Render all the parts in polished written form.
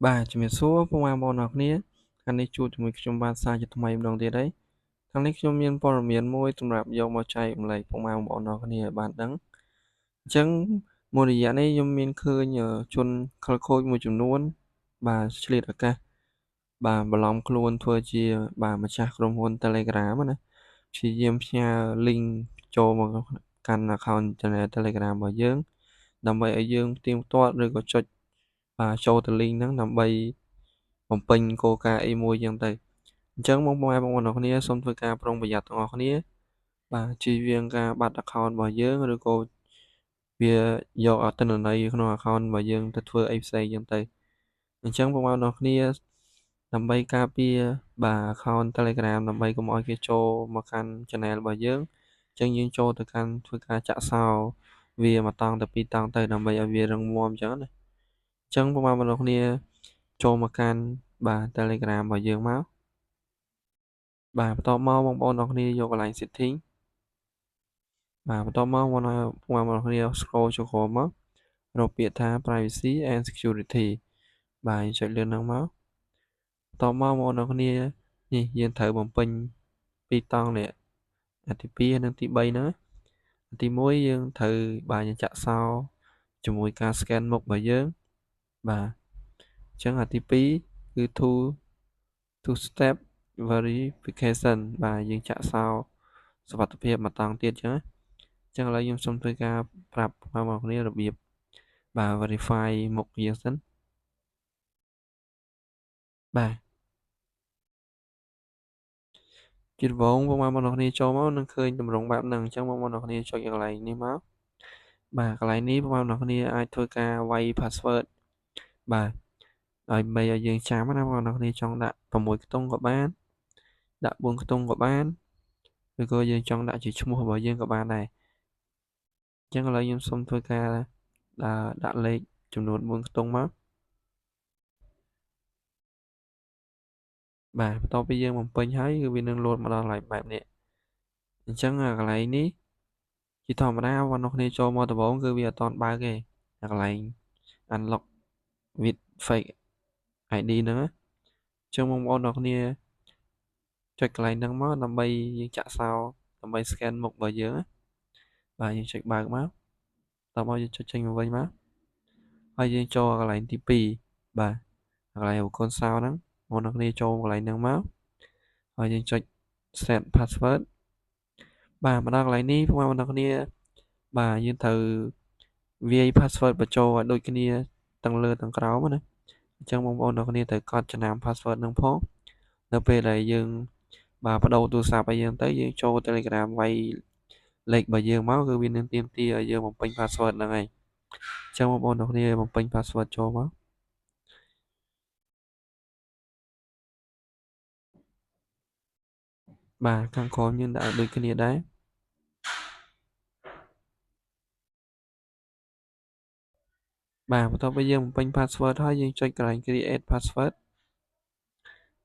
បាទជំរាបសួរពុកម៉ែបងប្អូនអរគ្នាថ្ងៃនេះជួបជាមួយខ្ញុំបាទសាជាថ្មីម្ដងទៀតហើយថ្ងៃនេះខ្ញុំមានព័ត៌មានមួយសម្រាប់យកមកចែករំលែកពុកម៉ែបងប្អូនអរគ្នាឲ្យបានដឹងអញ្ចឹងមួយរយៈនេះខ្ញុំមានឃើញជនខិលខូចមួយចំនួនបាទឆ្លៀតឱកាសបាទបន្លំខ្លួនធ្វើជាបាទម្ចាស់ក្រុមហ៊ុន Telegram ណាព្យាយាមផ្ញើ link ចូលមកកាន់ account channel Telegram របស់យើងដើម្បីឲ្យយើងផ្ទៀងផ្ទាត់ឬក៏ចុចបាទចូលទៅ link ហ្នឹងដើម្បីបំពេញគោលការណ៍អីមួយចឹងទៅអញ្ចឹងបងប្អូនបងប្អូនគ្នាសូមធ្វើការប្រុងប្រយ័ត្នទាំងអស់គ្នាបាទជៀសវាងការបាត់ account របស់យើងឬក៏វាយកអត្ថន័យក្នុង account របស់យើងទៅធ្វើអីផ្សេងចឹងទៅអញ្ចឹងបងប្អូនទាំងគ្នាដើម្បីការពារបាទ account Telegram ដើម្បីកុំឲ្យគេចូលមកកាន់ channel របស់យើងអញ្ចឹងយើងចូលទៅកាន់ធ្វើការចាក់សោវាមួយតង់ទៅពីរតង់ទៅដើម្បីឲ្យវារឹងមាំអញ្ចឹងណាអញ្ចឹងបងប្អូនទាំងគ្នាចូលមកកាន់បាទ Telegram របស់យើងមកបាទបន្ទាប់មកបងប្អូនទាំងគ្នាយកកន្លែង setting បាទបន្ទាប់មកបងប្អូនទាំងគ្នា scroll ចូលក្រោមមករកពាក្យថា privacy and security បាទយើងចុចលើហ្នឹងមកបន្ទាប់មកបងប្អូនទាំងគ្នានេះយើងត្រូវបំពេញពីរតង់នេះអាទី2និងទី3ហ្នឹងអាទី1យើងត្រូវបាទយើងចាក់សោជាមួយការ scan មុខរបស់យើងបាទអញ្ចឹងអាទី2គឺ two step verification បាទយើងចាក់សោសុវត្ថិភាពមួយតង់ទៀតអញ្ចឹងអញ្ចឹងឥឡូវខ្ញុំសូមធ្វើការប្រាប់បងប្អូនគ្នារបៀបបាទ verify មុខយើងសិនបាទជាដំបូងបងប្អូនគ្នាចូលមកនឹងឃើញទម្រង់បែបហ្នឹងអញ្ចឹងបងប្អូនគ្នាចុចកន្លែងនេះមកបាទកន្លែងនេះបងប្អូនគ្នាអាចធ្វើការវាយ password បាទដើម្បីឲ្យយើងចាំណាបងប្អូនគ្នាចង់ដាក់6ខ្ទង់ក៏បានដាក់4ខ្ទង់ក៏បានឬក៏យើងចង់ដាក់ជាឈ្មោះរបស់យើងក៏បានដែរអញ្ចឹងឥឡូវខ្ញុំសូមធ្វើការដាក់លេខចំនួន4ខ្ទង់មកបាទបន្ទាប់ពីយើងបំពេញហើយគឺវានឹងលោតមកដល់កន្លែងបែបនេះអញ្ចឹងកន្លែងនេះជាធម្មតាបងប្អូនគ្នាចូលមកដំបូងគឺវាអត់ទាន់បើកទេកន្លែង unlock with Face ID ហ្នឹងណាអញ្ចឹងបងប្អូនទាំងគ្នាចុចកន្លែងហ្នឹងមកដើម្បីយើងចាក់សោដើម្បី scan មុខរបស់យើងណាបាទយើងចុចបើកមកតមកយើងចុចចេញមកវិញមកហើយយើងចូលកន្លែងទី2បាទកន្លែងឧបករណ៍សោហ្នឹងបងប្អូនគ្នាចូលកន្លែងហ្នឹងមកហើយយើងចុច set password បាទមកដល់កន្លែងនេះបងប្អូនគ្នាបាទយើងត្រូវវាយ password បញ្ចូលឲ្យដូចគ្នាទាំងលើទាំងក្រោមណាអញ្ចឹងបងប្អូនទាំងគ្នាត្រូវកត់ចំណាំ password ហ្នឹងផងនៅពេលដែលយើងបាទបដូរទូរស័ព្ទឲ្យយើងទៅយើងចូល Telegram វាយលេខរបស់យើងមកគឺវានឹងទាមទារឲ្យយើងបំពេញ password ហ្នឹងហើយអញ្ចឹងបងប្អូនទាំងគ្នាបំពេញ password ចូលមកបាទខាងក្រោមយើងដាក់ដូចគ្នាដែរបាទបន្ទាប់ពីយើងបំពេញ password ហើយយើងចុចកន្លែង create password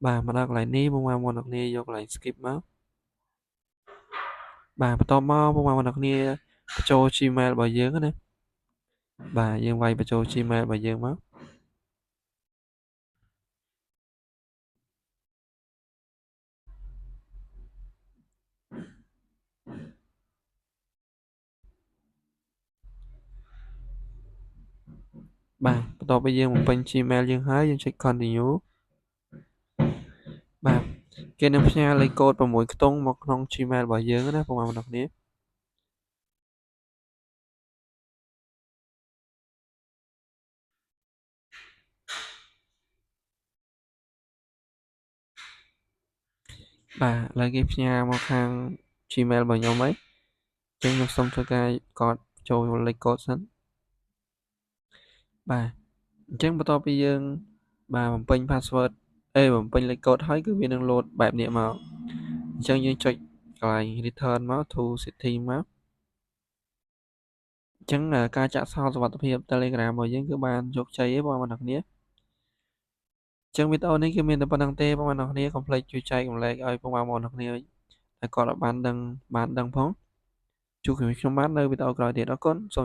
បាទមកដល់កន្លែងនេះបងប្អូនទាំងគ្នាយកកន្លែង skip មកបាទបន្ទាប់មកបងប្អូនទាំងគ្នាបញ្ចូល Gmail របស់យើងណាបាទយើងវាយបញ្ចូល Gmail របស់យើងមកបាទបន្ទាប់ពីយើងបំពេញ Gmail យើងហើយយើងចុច continue បាទគេនឹងផ្ញើលេខកូដ6ខ្ទង់មកក្នុង Gmail របស់យើងណាបងប្អូនទាំងគ្នាបាទឥឡូវគេផ្ញើមកខាង Gmail របស់ខ្ញុំហើយអញ្ចឹងខ្ញុំសូមធ្វើការកត់ចូលលេខកូដសិនបាទអញ្ចឹងបន្ទាប់ពីយើងបាទបំពេញ password អេបំពេញលេខកូដហើយគឺវានឹងលោតបែបនេះមកអញ្ចឹងយើងចុចកន្លែង return មក to setting មកអញ្ចឹងការចាក់សោសុវត្ថិភាព Telegram របស់យើងគឺបានជោគជ័យឯងបងប្អូនទាំងគ្នាអញ្ចឹងវីដេអូនេះគឺមានតែប៉ុណ្្នឹងទេបងប្អូនទាំងគ្នាកុំភ្លេចជួយចែករំលែកឲ្យបងប្អូនទាំងគ្នាតែគាត់បានដឹងផងជួបគ្នាខ្ញុំបាននៅវីដេអូក្រោយទៀតអរគុណសូម